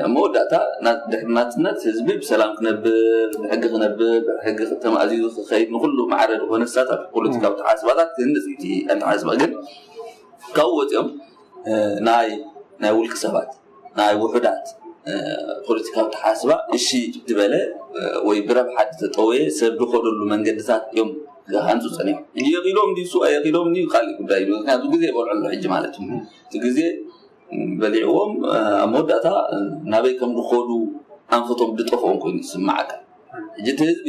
ኣብ መወዳእታ ድሕሪ ናፅነት ህዝቢ ብሰላም ክነብር ብሕጊ ክነብር ብሕጊ ተማእዚዙ ክኸይድ ንኩሉ ማዕረ ዝኾነ ሳት ኣብ ፖለቲካዊ ተሓስባታት ክህንፅ እቲ ኣተሓስባ ግን ካብኡ ወፂኦም ናይ ናይ ውልቂ ሰባት ናይ ውሑዳት ፖለቲካዊ ተሓስባ እሺ ዝበለ ወይ ብረብሓ ዝተጠወየ ሰብ ዝኸደሉ መንገድታት እዮም ክሃንፁ ፀኒሖም። ሕጂ የኺሎም ድዩ እሱ ኣየኺሎም ድዩ ካልእ ጉዳይ እዩ። ምክንያቱ ግዜ ይበልዖ ኣሎ ሕጂ ማለት እዩ። እቲ ግዜ በሊዕዎም ኣብ መወዳእታ ናበይ ከም ዝኸዱ ኣንፈቶም ዝጠፍኦም ኮይኑ ይስምዓካ። ሕጂ እቲ ህዝቢ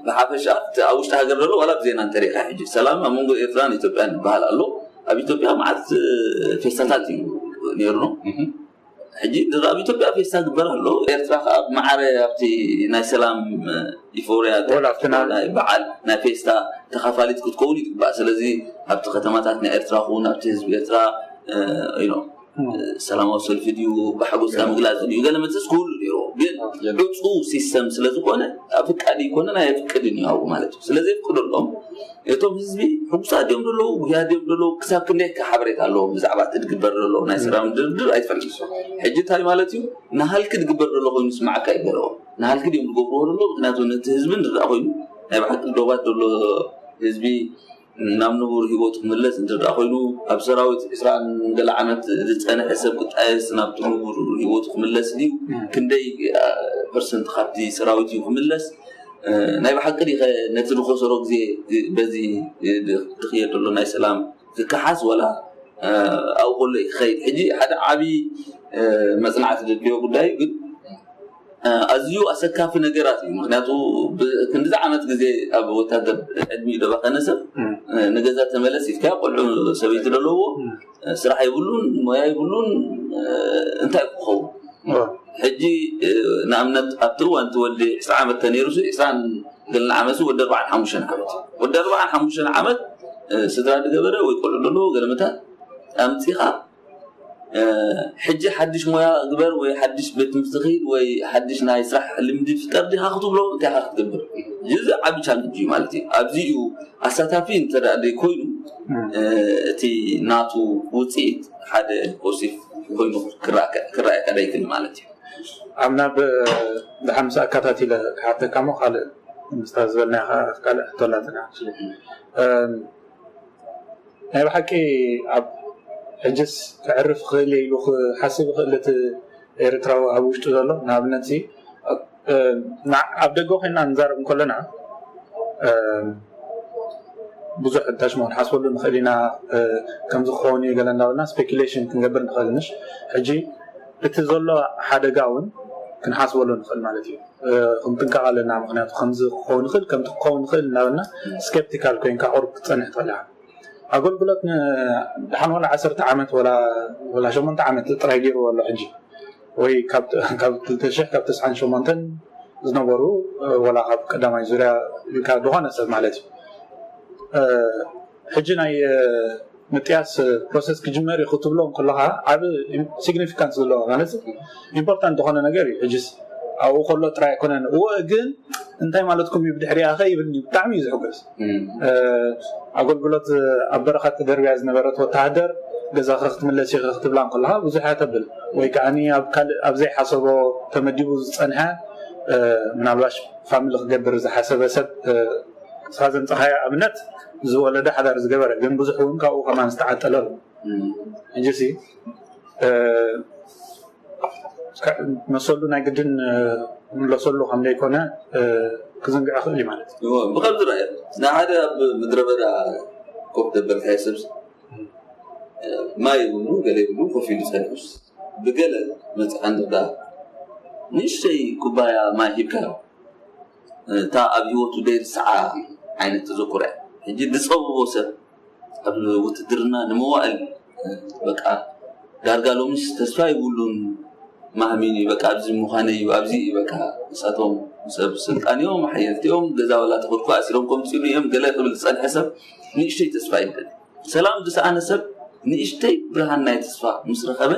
ብሓፈሻ እቲ ኣብ ውሽጢ ሃገር ዘሎ ዋላ ብዜና እንተሪኢኻ ሕጂ ሰላም ኣብ መንጎ ኤርትራን ኢትዮጵያን ይበሃል ኣሎ። ኣብ ኢትዮጵያ መዓት ፌስታታት እዩ ነይሩ ነው። ሕጂ ኣብ ኢትዮጵያ ፌስታ ግበር ኣሎ። ኤርትራ ከዓ ብማዕረ ኣብቲ ናይ ሰላም ኢፎርያ ወላ ኣብቲ ና- ናይ በዓል ናይ ፌስታ ተኻፋሊት ክትከውን ይግባእ። ስለዚ ኣብቲ ከተማታት ናይ ኤርትራ ኹን ኣብቲ ህዝቢ ኤርትራ you know ሰላማዊ ሰልፊ ድዩ፣ ብሓጎስካ ምግላፅ ድዩ፣ ገለ መፅስ ክህሉ ነይሩ። ግን ዕፁ ሲስተም ስለ ዝኾነ ኣፍቃዲ ይኮነን ኣየፍቅድን እዩ ኣብኡ ማለት እዩ። ስለዚ የፍቅደሎም እቶም ህዝቢ ሕጉሳት ድዮም ዘለዉ፣ ጉያ ድዮም ዘለዉ፣ ክሳብ ክንደይ ከ ሓበሬታ ኣለዎም ብዛዕባ እቲ ዝግበር ዘሎ ናይ ሰላም ድርድር ኣይትፈልጥ። ሕጂ እንታይ ማለት እዩ? ናሃልኪ ዝግበር ዘሎ ኮይኑ ስማዕካ ይገረዎ። ናሃልኪ ድዮም ዝገብርዎ ዘሎ? ምክንያቱ ነቲ ህዝቢ ንርዳእ ኮይኑ ናይ ብሓቂ ዶባት ዘሎ ህዝቢ ናብ ንቡር ህይወቱ ክምለስ እንተ ደኣ ኮይኑ፣ ኣብ ሰራዊት ዕስራን ገለ ዓመት ዝጸንሐ ሰብ ክጣየስ ናብቲ ንቡር ህይወቱ ክምለስ ድዩ? ክንደይ ፐርሰንት ካብቲ ሰራዊት እዩ ክምለስ? ናይ ብሓቂ ዲኸ ነቲ ዝኸሰሮ ግዜ በዚ ድኽየድ ዘሎ ናይ ሰላም ክከሓስ ወላ ኣብኡ ከሎ እዩ ክኸይድ? ሕጂ ሓደ ዓብዪ መጽናዕቲ ዘድልዮ ጉዳይ እዩ። ግን ኣዝዩ ኣሰካፊ ነገራት እዩ። ምክንያቱ ክንዲዚ ዓመት ግዜ ኣብ ወታደር ዕድሚኡ ደባኸነ ሰብ ንገዛ ተመለስ ኢልካ፣ ቆልዑ ሰበይቲ ደለዎ፣ ስራሕ የብሉን፣ ሞያ የብሉን። እንታይ ክኸውን? ሕጂ ንኣብነት ኣብቲ እዋን እቲ ወዲ ዕስራ ዓመት ተነይሩ ዕስራን ገለን ዓመት ወዲ ኣርባዓን ሓሙሽተን ዓመት ወዲ ኣርባዓን ሓሙሽተን ዓመት ስድራ ዝገበረ ወይ ቆልዑ ደለዎ ገለመታት ኣምፂኻ ሕጂ ሓድሽ ሞያ ግበር ወይ ሓድሽ ቤት ትምህርቲ ክሂድ ወይ ሓድሽ ናይ ስራሕ ልምዲ ፍጠር ዲኻ ክትብሎ እንታይ ኢኻ ክትገብር? እዚ ዓቢ ቻለንጅ እዩ ማለት እዩ። ኣብዚ እዩ ኣሳታፊ እንተ ደኣ ደይ ኮይኑ እቲ ናቱ ውፅኢት ሓደ ፖዚቲቭ ኮይኑ ክረኣየካ ዳይክእል ማለት እዩ። ኣብ ናብ ድሓምሳ ኣካታቲለ ክሓተካ ሞ ካልእ ምስታ ዝበልናዮ ካልእ ሕቶ ኣላትና። ናይ ብሓቂ ኣብ ሕጅስ ክዕርፍ ክእል ኢሉ ክሓስብ ይኽእል እቲ ኤርትራዊ ኣብ ውሽጡ ዘሎ። ንኣብነት ኣብ ደገ ኮይና ንዛረብ እንከለና ብዙሕ እንታሽሞ ክንሓስበሉ ንኽእል ኢና። ከምዚ ክኸውን እዩ ገለ እንዳበልና ስፔኪሌሽን ክንገብር ንኽእል። ምሽ ሕጂ እቲ ዘሎ ሓደጋ እውን ክንሓስበሉ ንኽእል ማለት እዩ። ክንጥንቀቕ ኣለና። ምክንያቱ ከምዚ ክኸውን ይኽእል ከምቲ ክኸውን ይኽእል እናበልና ስኬፕቲካል ኮይንካ ቁሩብ ክትፀንሕ ትኽእል ኢኻ። ኣገልግሎት ድሓን ወላ ዓሰርተ ዓመት ወላ ሸሞንተ ዓመት ጥራይ ገይርዎ ኣሎ ሕጂ ወይ ካብ ክልተ ሽሕ ካብ ተስዓን ሸሞንተን ዝነበሩ ወላ ካብ ቀዳማይ ዙርያ ኢልካ ዝኾነ ሰብ ማለት እዩ። ሕጂ ናይ ምጥያስ ፕሮሰስ ክጅመር እዩ ክትብሎ እንከለኻ ዓብ ሲግኒፊካንስ ዘለዎ ማለት ኢምፖርታንት ዝኾነ ነገር እዩ። ሕጅስ ኣብኡ ከሎ ጥራይ ኣይኮነን። እወ ግን እንታይ ማለትኩም እዩ ብድሕሪኣ ኸ ይብልኒ። ብጣዕሚ እዩ ዝሕጎስ። ኣገልግሎት ኣብ በረኻ ተደርብያ ዝነበረት ወተሃደር ገዛኸ ክትምለስ ኢኸ ክትብላ እንከለኻ ብዙሕ እያ ተብል። ወይ ከዓ ኣብ ካልእ ኣብ ዘይሓሰቦ ተመዲቡ ዝፀንሐ ምናልባሽ ፋሚሊ ክገብር ዝሓሰበ ሰብ ንስኻ ዘምፀኻዮ ኣብነት ዝወለደ ሓዳር ዝገበረ ግን ብዙሕ እውን ካብኡ ከማን ዝተዓጠለ ኣሎ። ሕጂ ሲ መሰሉ ናይ ግድን ምለሰሉ ከም ዘይኮነ ክዝንግዕ ክእል እዩ ማለት እዩ። ብከምዚ ርኣዮ ንሓደ ኣብ ምድረ በዳ ኮፍ ደበልካዮ ሰብ ማይ ይብሉ ገለ ይብሉ ኮፍ ኢሉ ጸኒሑስ ብገለ መጽሓ እንዳ ንእሽተይ ኩባያ ማይ ሂብካዮ እታ ኣብ ህይወቱ ደይርስዓ ዓይነት ተዘክሮ እያ። ሕጂ ዝጸብቦ ሰብ ኣብ ውትድርና ንመዋእል በቃ ዳርጋ ሎምስ ተስፋ ይብሉን ማህሚን እዩ በቃ ኣብዚ ምዃነ እዩ ኣብዚ እዩ በቃ ንሳቶም ሰብ ስልጣን እዮም ሓየልቲ እዮም ገዛ ወላ ተኽልኩ ኣሲሮም ከምፅሉ እዮም ገለ ክብል ዝፀንሐ ሰብ ንእሽተይ ተስፋ ይብል። ሰላም ዝሰኣነ ሰብ ንእሽተይ ብርሃን ናይ ተስፋ ምስ ረኸበ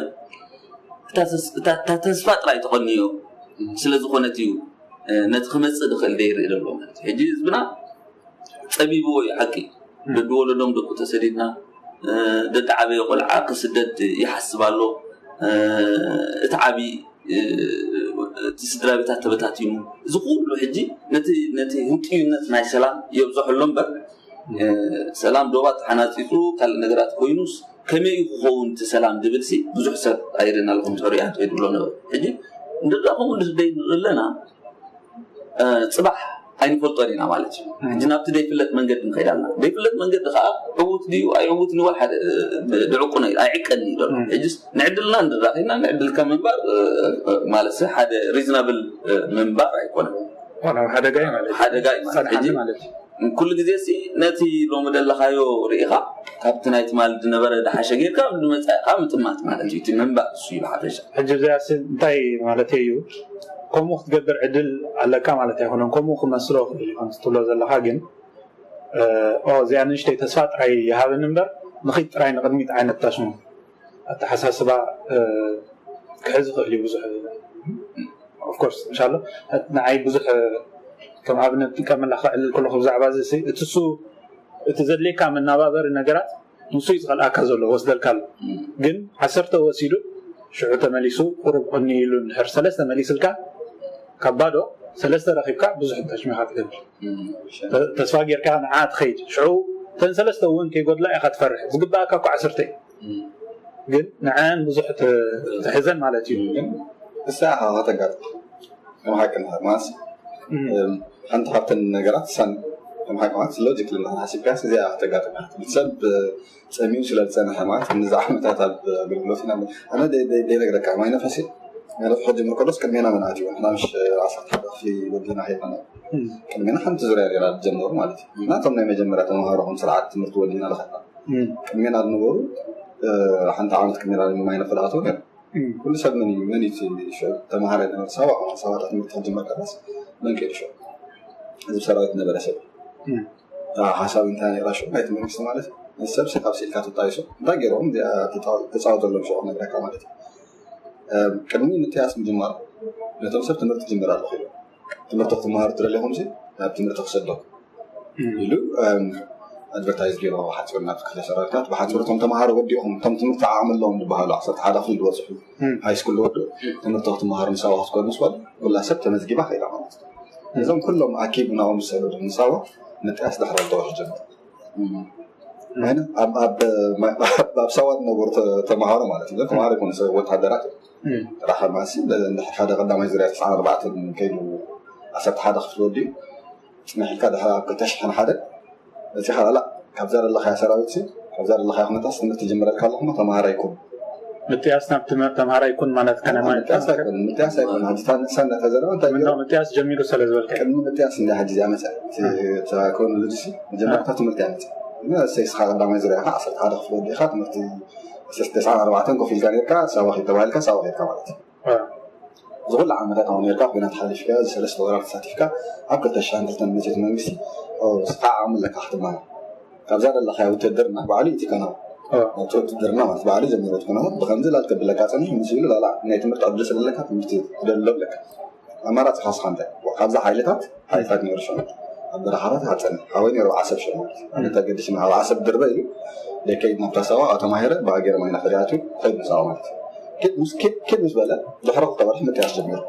እታ ተስፋ ጥራይ ተቐንዮ ስለ ዝኾነት እዩ ነቲ ክመፅእ ዝኽእል ዘይርኢ ዘሎ ማለት እዩ። ሕጂ ህዝብና ፀቢብዎ እዩ ሓቂ። ደዲ ወለዶም ደቁ ተሰዲድና ደዲ ዓበየ ቆልዓ ክስደድ ይሓስብ ኣሎ። እቲ ዓቢ እቲ ስድራ ቤታት ተበታቲኑ እዚ ኩሉ ሕጂ ነቲ ነቲ ህንጥዩነት ናይ ሰላም የብዝሐሎ እምበር ሰላም ዶባ ተሓናፂፁ ካልእ ነገራት ኮይኑስ ከመይ እዩ ክኸውን እቲ ሰላም ዝብል ሲ ብዙሕ ሰብ ኣይርና ኣለኹም ትሕሪያ ትኸይዱ ኣሎ ነበር ሕጂ እንድዳ ከምኡ ንስደይ ንርኢ ኣለና ፅባሕ ኣይንፈልጦን ኢና ማለት እዩ። ሕጂ ናብቲ ዘይፍለጥ መንገዲ ንኸይድ ኣለና። ዘይፍለጥ መንገዲ ከዓ ዕዉት ድዩ ኣይዕዉት ንበል ሓደ ድዕቁ ነ ኣይዕቀን እዩ ዘሎ። ሕጂስ ንዕድልና እንድራኺና ንዕድልካ ምንባር ማለት ሓደ ሪዝናብል ምንባር ኣይኮነን። ዋላ ሓደጋ እዩ ማለት እዩ። ሓደጋ እዩ ማለት እዩ። ሕጂ ማለት እዩ። ኩሉ ግዜ ሲ ነቲ ሎሚ ደለኻዮ ርኢኻ ካብቲ ናይ ትማሊ ዝነበረ ዝሓሸ ጌርካ ንመጻኢኻ ምጥማት ማለት እዩ። እቲ ምንባር እሱ እዩ ብሓፈሻ። ሕጂ እዚኣ ሲ እንታይ ማለት እዩ? ከምኡ ክትገብር ዕድል ኣለካ ማለት ኣይኮነን። ከምኡ ክመስሎ ክእል እዩ ከምዚ ትብሎ ዘለኻ ግን ኦ እዚኣ ንእሽተይ ተስፋ ጥራይ ይሃበኒ እምበር ንኺድ ጥራይ ንቕድሚት ዓይነት ታሽሙ ኣተሓሳስባ ክሕዝ ይኽእል እዩ ብዙሕ። ኦፍኮርስ እንሻሎ ንዓይ ብዙሕ ከም ኣብነት ጥቀመላ ክዕልል ከለኹ ብዛዕባ እዚ እቲ እሱ እቲ ዘድልየካ መናባበሪ ነገራት ንሱ እዩ ዝኸልኣካ ዘሎ ወስደልካ ኣሎ። ግን ዓሰርተ ወሲዱ ሽዑ ተመሊሱ ቁሩብ ቁኒ ኢሉ እንድሕር ሰለስተ መሊስልካ ካብ ባዶ ሰለስተ ረኺብካ ብዙሕ ተሽሚኻ ትገብር። ተስፋ ጌርካ ንዓ ትኸይድ ሽዑ እተን ሰለስተ እውን ከይጎድላ ኢኻ ትፈርሕ። ዝግባኣካ እኮ ዓሰርተ እዩ። ግን ንዓን ብዙሕ ትሕዘን ማለት እዩ። እሳ ኢኻ ከተጋጥም ከም ሓቂ ንሃር ማለት ሓንቲ ካብተን ነገራት ሳን ከም ሓቂ ማለት ሎጂክ ልናሓሲብካስ እዚኣ ከተጋጥም ሰብ ፀሚኡ ስለ ዝፀንሐ ማለት ንዚ ዓመታት ኣብ ኣገልግሎት ኢና ኣነ ደይነግረካ ማይ ነፈሲ ማለት ሕጂ ምርኮዶስ ቅድሜና መናት እዩ ንሕና ምሽ ዓሰርተ ሓደ ክፍሊ ወዲና ከይድና ቅድሜና ሓንቲ ዙርያ ሌላ ዝጀመሩ ማለት እዩ ናቶም ናይ መጀመርያ ተምሃሮ ከም ስርዓት ትምህርቲ ወዲና ለኸና ቅድሜና ዝነበሩ ሓንቲ ዓመት ቅድሜና ማይ ነፈላኣተው ነሩ ኩሉ ሰብ መን እዩ መን እዩ ተምሃራይ ነበረ ሳባ ሳባታት ትምህርቲ ክጅመር ከላስ መን ከይዱ ሽዑ ህዝብ ሰራዊት ነበረ ሰብ ሓሳብ እንታይ ነራ ሽዑ ናይቲ መንግስቲ ማለት ሰብ ሰብ ሲልካ ትጣይሶ እንታይ ገይሮም ተፃወት ዘሎም ሽዑ ነግረካ ማለት እዩ ቅድሚ ምትያስ ምጅማር ነቶም ሰብ ትምህርቲ ትጅምር ኣለኹ ኢሎም ትምህርቲ ክትመሃሩ ትደሊኹም ናብ ትምህርቲ ክሰደኩም ኢሉ ኣድቨርታይዝ ገይሩ ሓፂሩ ናብ ክፍለ ሰራዊታት ብሓፂሩ እቶም ተምሃሮ ወዲኹም እቶም ትምህርቲ ዓቕሚ ኣለዎም ዝበሃሉ ዓሰርተ ሓደ ክፍሊ ዝበፅሑ ሃይ ስኩል ዝወዱ ትምህርቲ ክትመሃሩ ንሳዋ ክትኮኑ ስበሉ ኩላ ሰብ ተመዝጊባ ከይዳ ማለት እዩ እዞም ኩሎም ኣኪቡ ናብኦም ዝሰደዱ ንሳዋ ምጥያስ ድሕሪ ዝተወሑ ጀምሩ ኣብ ሳዋ ዝነበሩ ተምሃሮ ማለት እዩ ተምሃሮ ይኮኑ ሰብ ወታደራት ጥራሕ ማሲ እንድሕር ሓደ ቀዳማይ ዙርያ ተስዓን ኣርባዕተን ከይዱ ዓሰርተ ሓደ ክፍሊ ወዲኡ ፅንሕ ኢልካ ድሕሪ ኣብ ክልተ ሽሕን ሓደ መፂኻ ላላ ካብዛ ዘለኻያ ሰራዊት ሲ ካብዛ ዘለኻያ ኩነታስ ትምህርቲ ጅምረልካ ኣለኹ ተምሃራይ ኩን ምጥያስ ናብ ትምህርቲ ተምሃራይ ኩን ማለት ከነ ማለት ምጥያስ ኣይኮን ምጥያስ ኣይኮን ሕጂ እታ ንሳ እንዳተዘረበ እንታይ ምንዶ ምጥያስ ጀሚሩ ስለ ዝበልካ እዩ። ቅድሚ ምጥያስ እንዳ ሕጂ እዚኣ መፀ እቲ ክሮኖሎጂ ሲ መጀመርታ ትምህርቲ እያ መፀ እና እሰይ ስኻ ቀዳማይ ዙርያ ኢኻ ዓሰርተ ሓደ ክፍሊ ወዲእኻ ትምህርቲ ዓሰርተ ተስዓን ኣርባዕተን ኮፍ ኢልካ ነርካ ሳዋ ኺድ ተባሂልካ ሳዋ ኺድካ ማለት እዩ ዝኹሉ ዓመታት ኣሁን ነርካ ኩናት ሓሊፍካ ዝሰለስተ ወራት ተሳቲፍካ ኣብ ክልተ ሽሕን ክልተን መፅት መንግስቲ ስኻ ዓቕሚ ኣለካ ክትመሃር ካብዛ ዘለኻያ ውትድርና ባዕሉ እዩ ትከናው ናብቲ ውትድርና ማለት ባዕሉ ጀሚሩ ትከናው ብከምዚ ላል ከብለካ ፀኒሑ ምስ ኢሉ ላላ ናይ ትምህርቲ ዕድል ስለለካ ትምህርቲ ትደልሎ ኣለካ ኣማራፂ ካስኻ እንታይ ካብዛ ሓይልታት ሓይልታት ነይሩ ሽዑ ኣብ በረኻታት ሃፀን ሓወይ ነይሩ ዓሰብ ሽዑ ማለት እዩ ኣነ ተገዲስና ኣብ ዓሰብ ድርበ ኢሉ ደከይድ ናብታ ሰባ ኣተማሂረ ብኣገር ማይና ፈሪያቱ ከይድ ንሳዋ ማለት እዩ ኬድ ምስ ኬድ ኬድ ምስ በለ ድሕሪ ክልተ ወርሒ ምጥያስ ጀሚሩ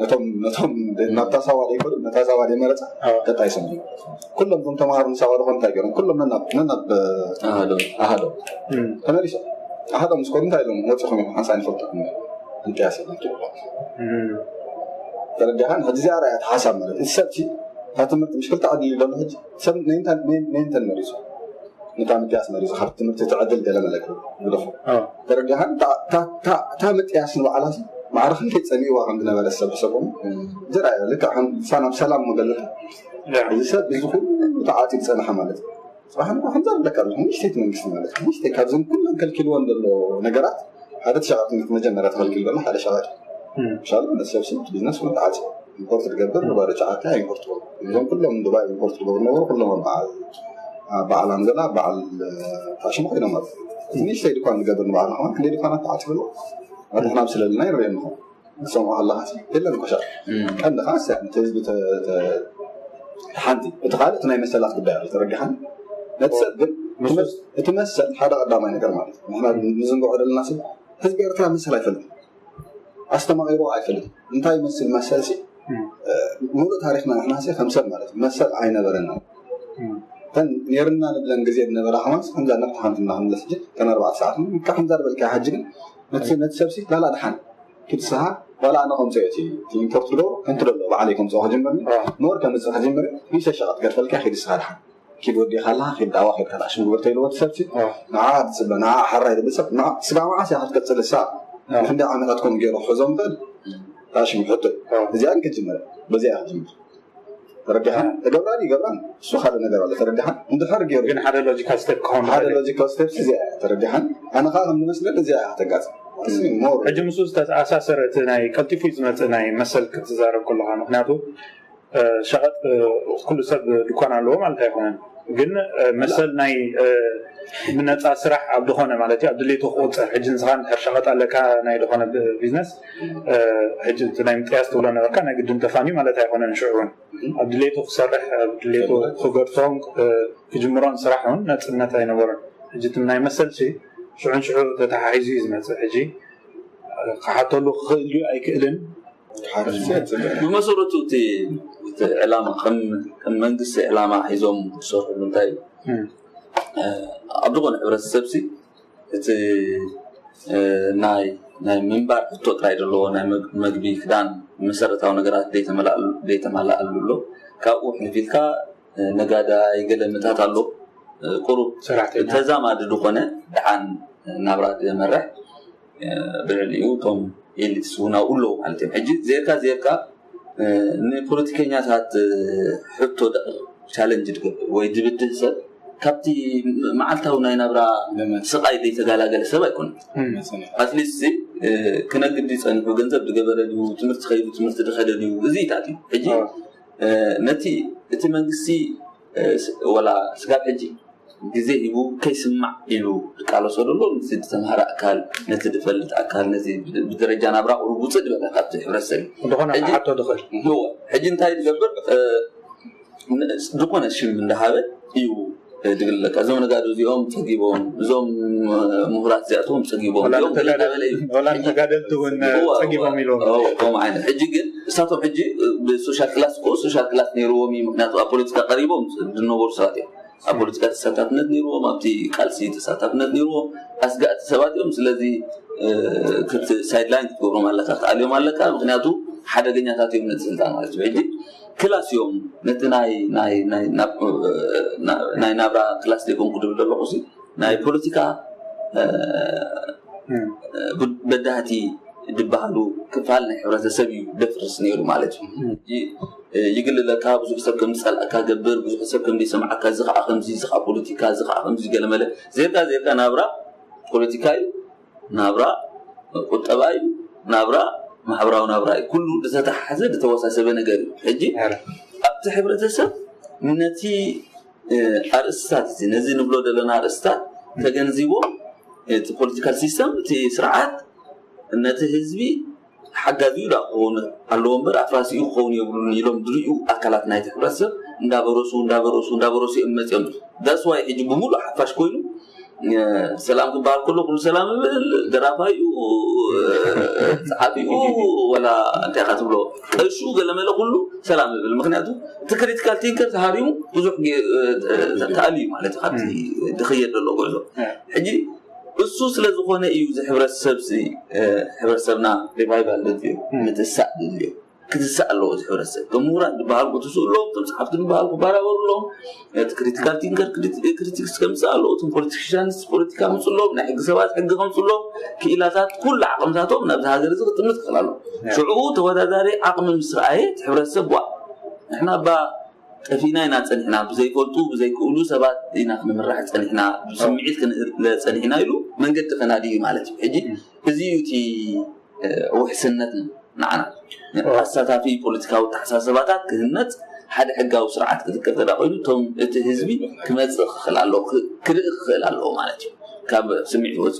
ነቶም ነቶም ናብታ ሳዋ ዘይከዱ ነታ ሳዋ ዘይመረፃ ቀጣይ ሰሙ ኩሎም እዞም ተምሃሮ ንሳዋ ዝኾኑ እንታይ ገይሮም ኩሎም ነናብ ነናብ ኣሃዶ ኣሃዶ ተመሊሶም ኣሃዶ ምስ ከዱ እንታይ ኢሎም ወፂኹም ኢኹም ሓንሳእ ንፈልጠኩም እንጥያስ ኢሎም ትብሎ ተረዲኻን ሕጂ እዚኣ ርኣያ እቲ ሓሳብ ማለት እቲ ሰብ ሲ እታ ትምህርቲ ምሽ ክልተ ዓዲ ዘሎ ሕጂ ሰብ ነይንተን መሪፁ ነታ ምጥያስ መሪፁ ካብ ትምህርቲ ትዕድል ገለ መለክ ግደፎ ተረዲኻን እታ ምጥያስ ንባዕላ ማዕረ ክንደይ ፀሚእዋ ከም ዝነበረ ሰብ ሰቦም ዝረኣየ ልክዕ ንሳ ናብ ሰላም መገለታ እዚ ሰብ እዚ ኩሉ ተዓፂ ዝፀንሐ ማለት እዩ ፅባሕ ንኳ ከምዛ ዝብለካ ዘለኹ ንእሽተይቲ መንግስቲ ማለት እዩ ንእሽተይ ካብዘን ኩለን ከልኪልወን ዘሎ ነገራት ሓደ ተሸቃጥነት መጀመርያ ተኸልኪል ዘሎ ሓደ ሸቃጥ ሻሉ ነሰብ ስም ቢዝነስ ኩሉ ተዓፂ ኢምፖርት ትገብር ንባዶ ሸቃጥያ ኢምፖርት ትገብር እዞም ኩሎም ዱባይ ኢምፖርት ትገብሩ ነበሩ ኩሎም በዓል በዓል ኣንገላ በዓል ፋሽን ኮይኖም ማለት እዩ ንእሽተይ ድኳን ዝገብር ንባዕልና ከማን ክንደይ ድኳናት ተዓፂ ብሎ ኣድሕና ምስለልና ይረየንኹም ንሰምዖ ኣለኻ የለን ኮሻ ቀንዲ ከዓ ሰብ ነቲ ህዝቢ ሓንቲ እቲ ካልእ እቲ ናይ መሰላት ጉዳይ ኣሎ ተረዲሓን ነቲ ሰብ ግን እቲ መሰል ሓደ ቀዳማይ ነገር ማለት ንሕና ንዝንግዖ ዘለና ሰብ ህዝቢ ኤርትራ መሰል ኣይፈልጥን ኣስተማቂሮ ኣይፈልጥን እንታይ ይመስል መሰል ሲ ሙሉእ ታሪክና ንሕና ሲ ከም ሰብ ማለት መሰል ኣይነበረና እተን ነርና ንብለን ግዜ ዝነበራ ከማን ከምዛ ነብቲ ሓንቲ እናክምለስ ሕጂ እተን ኣርባዕተ ሰዓት ከምዛ ዝበልካ ሕጂ ግን ነቲ ሰብ ሲ ላላ ድሓን ክትስሃ ዋላ ኣነ ከምፅኦ እቲ ኢምፖርት ክገብሮ ከምቲ ደሎ ባዕለይ ከምፅኦ ክጅምርኒ ኖር ከምፅእ ክጅምር ሚሰ ሸቐጥ ገድፈልካ ኪድ ስኻ ድሓን ኪድ ወዲኻ ኣለኻ ኪድ ዳዋ ኪድ ካልኣ ሽም ግበር ተይልዎ እቲ ሰብ ሲ ንዓ ትፅበ ንዓ ሓራይ ድብል ሰብ ስጋ መዓስ እያ ክትቀፅል እሳ ክንደይ ዓመታት ከም ገይሩ ክሕዞ ምኽእል ራሽም ሕቶ እዚኣን ክትጅምር በዚኣ ክትጅምር ተረዲኻ ተገብራን ይገብራን እሱ ካልእ ነገር ኣሎ ተረዲኻ እንድሕር ገይሩ ግን ሓደ ሎጂካል ስቴፕ ክኸውን ሓደ ሎጂካል ስቴፕ እዚኣ እያ ተረዲኻን ኣነ ከዓ ከም ዝመስለኒ እዚኣ እያ ከተጋፅም ሞር ሕጂ ምስኡ ዝተኣሳሰረ እቲ ናይ ቀልጢፉ እዩ ዝመፅእ ናይ መሰል ክትዛረብ ከለካ ምክንያቱ ሸቐጥ ኩሉ ሰብ ድኳን ኣለዎ ማለት ኣይኮነን ግን መሰል ናይ ምነፃ ስራሕ ኣብ ዝኾነ ማለት እዩ ኣብ ድሌቱ ክቁፅር ሕጂ ንስኻ እንድሕር ሸቐጥ ኣለካ ናይ ዝኾነ ቢዝነስ ሕጂ ናይ ምጥያስ ትብሎ ነበርካ ናይ ግድን ተፋንዩ ማለት ኣይኮነን ሽዑ እውን ኣብ ድሌቱ ክሰርሕ ኣብ ድሌቱ ክገድፎን ክጅምሮን ስራሕ እውን ነፅነት ኣይነበሮን ሕጂ ትም ናይ መሰል ሽዑን ሽዑ ተተሓሒዙ እዩ ዝመፅእ ሕጂ ክሓተሉ ክኽእል ድዩ ኣይክእልን ብመሰረቱ እቲ ዕላማ ከም መንግስቲ ዕላማ ሒዞም ዝሰርሕሉ እንታይ ኣብ ዝኾነ ሕብረተሰብ ሲ እቲ ናይ ናይ ምንባር ሕቶ ጥራይ ዘለዎ ናይ መግቢ ክዳን መሰረታዊ ነገራት ዘይተመላኣሉ ኣሎ ካብኡ ሕልፊልካ ነጋዳይ ገለ ምታት ኣሎ ቁሩብ ተዛማዲ ዝኾነ ደሓን ናብራ ዝመርሕ ብልዕሊኡ እቶም ኤሊትስ እውን ኣብኡ ኣለዉ ማለት እዮም ሕጂ ዜርካ ዜርካ ንፖለቲከኛታት ሕቶ ቻለንጅ ድገብር ወይ ድብድህ ሰብ ካብቲ መዓልታዊ ናይ ናብራ ስቃይ ዘይተጋላገለ ሰብ ኣይኮነ ኣትሊስት ክነግዲ ፀኒሑ ገንዘብ ዝገበረ ድዩ ትምህርቲ ከይዱ ትምህርቲ ድኸደ ድዩ እዚ ይታት እዩ ሕጂ ነቲ እቲ መንግስቲ ወላ ስጋብ ሕጂ ግዜ ሂቡ ከይስማዕ ኢሉ ዝቃለሶ ዘሎ ምስቲ ዝተምሃረ ኣካል ነቲ ዝፈልጥ ኣካል ነቲ ብደረጃ ናብራ ቁሩብ ውፅእ ዝበለ ካብቲ ሕብረተሰብ ዝኾነ ሕጂ- ክሓቶ ድኽእል እዎ። ሕጂ እንታይ ዝገብር እ፣ ን- ዝኾነ ሽም እንዳሃበ እዩ እ፣ ድግለካ እዞም ነጋዶ እዚኦም ፀጊቦም እዞም እ፣ ምሁራት እዚኣቶም ፀጊቦም ወላ እዚኦም ገለ ነተጋደ- እንዳበለ እዩ ወላ ንተጋደልቲ እውን እዎ፣ ጸጊቦም ኢሎም እዎ፣ ከምኡ ዓይነት ሕጂ ግን እሳቶም ሕጂ እ፣ ብሶሻል ክላስ እኮ ሶሻል ክላስ ነይርዎም እዩ ምክንያቱ ኣብ ፖለቲካ ቀሪቦም ዝነበሩ ሰባት እዮም ኣብ ፖለቲካ ተሳታፍነት ነይርዎም ኣብቲ ቃልሲ ተሳታፍነት ነይርዎም ኣስጋእቲ ሰባት እዮም ስለዚ ሳይድላይን ክትገብሮም ኣለካ ክትኣልዮም ኣለካ ምክንያቱ ሓደገኛታት እዮም ነቲ ስልጣን ማለት እዩ ሕጂ ክላስ እዮም ነቲ ናይ ናይ ናብራ ክላስ ዘይኮንኩ ድብል ዘለኹ ናይ ፖለቲካ በዳህቲ ዝበሃሉ ክፋል ናይ ሕብረተሰብ እዩ ደፍርስ ነይሩ ማለት እዩ ይግልለካ ብዙሕ ሰብ ከም ዝፀልኣካ ገብር ብዙሕ ሰብ ከም ዘይሰምዓካ እዚ ከዓ ከምዚ እዚ ከዓ ፖለቲካ እዚ ከዓ ከምዚ ገለመለ ዜርካ ዜርካ ናብራ ፖለቲካ እዩ ናብራ ቁጠባ እዩ ናብራ ማሕበራዊ ናብራ እዩ ኩሉ ዝተተሓዘ ዝተወሳሰበ ነገር እዩ ሕጂ ኣብቲ ሕብረተሰብ ነቲ ኣርእስታት እዚ ነዚ ንብሎ ዘለና ኣርእስታት ተገንዚቦም እቲ ፖለቲካል ሲስተም እቲ ስርዓት ነቲ ህዝቢ ሓጋዚ ዳ ክኸውን ኣለዎ እምበር ኣፍራሲኡ ክኸውን የብሉን ኢሎም ዝርእዩ ኣካላት ናይቲ ሕብረተሰብ እንዳበረሱ እንዳበረሱ እንዳበረሱ እዮም መፅኦም that's why ሕጂ ብምሉእ ሓፋሽ ኮይኑ ሰላም ክበሃል ከሎ ኩሉ ሰላም ይብል ደራፋዩ ፀሓፊኡ ወላ እንታይ ኢኻ ትብሎ ቀሹ ገለመለ ኩሉ ሰላም ይብል ምክንያቱ እቲ ክሪቲካል ቲንከር ተሃሪሙ ብዙሕ ተኣልዩ ማለት ካብቲ ድኽየድ ዘሎ ጉዕዞ ሕጂ እሱ ስለ ዝኾነ እዩ እዚ ሕብረተሰብ ሕብረተሰብና ሪቫይቫል ድልዮ ምትሳእ ድልዮ ክትሳእ ኣለዎ እዚ ሕብረተሰብ እቶም ምሁራት ዝበሃሉ ክትስኡ ኣለዎም እቶም ፀሓፍቲ ዝበሃሉ ክበራበሩ ኣለዎም እቲ ክሪቲካል ቲንከር ክሪቲክስ ከምፅእ ኣለዎ እቶም ፖለቲሽንስ ፖለቲካ ምፅእ ኣለዎም ናይ ሕጊ ሰባት ሕጊ ከምፅእ ኣለዎም ክኢላታት ኩሉ ዓቕምታቶም ናብዚ ሃገር እዚ ክጥምት ክኽእል ኣለዎ ሽዑ ተወዳዳሪ ዓቕሚ ምስ ረኣየ እቲ ሕብረተሰብ ዋ ንሕና እባ ጠፊእና ኢና ፀኒሕና ብዘይፈልጡ ብዘይክእሉ ሰባት ኢና ክንምራሕ ፀኒሕና ብስምዒት ክንእለ ፀኒሕና ኢሉ መንገዲ ከናዲ እዩ ማለት እዩ ሕጂ እዚ እዩ እቲ ውሕስነት ንዓና ኣሳታፊ ፖለቲካዊ ተሓሳሰባታት ክህነፅ ሓደ ሕጋዊ ስርዓት ክትከተል ኮይኑ እቶም እቲ ህዝቢ ክመፅእ ክኽእል ኣለዎ ክርኢ ክኽእል ኣለዎ ማለት እዩ ካብ ስምዒት ወፂ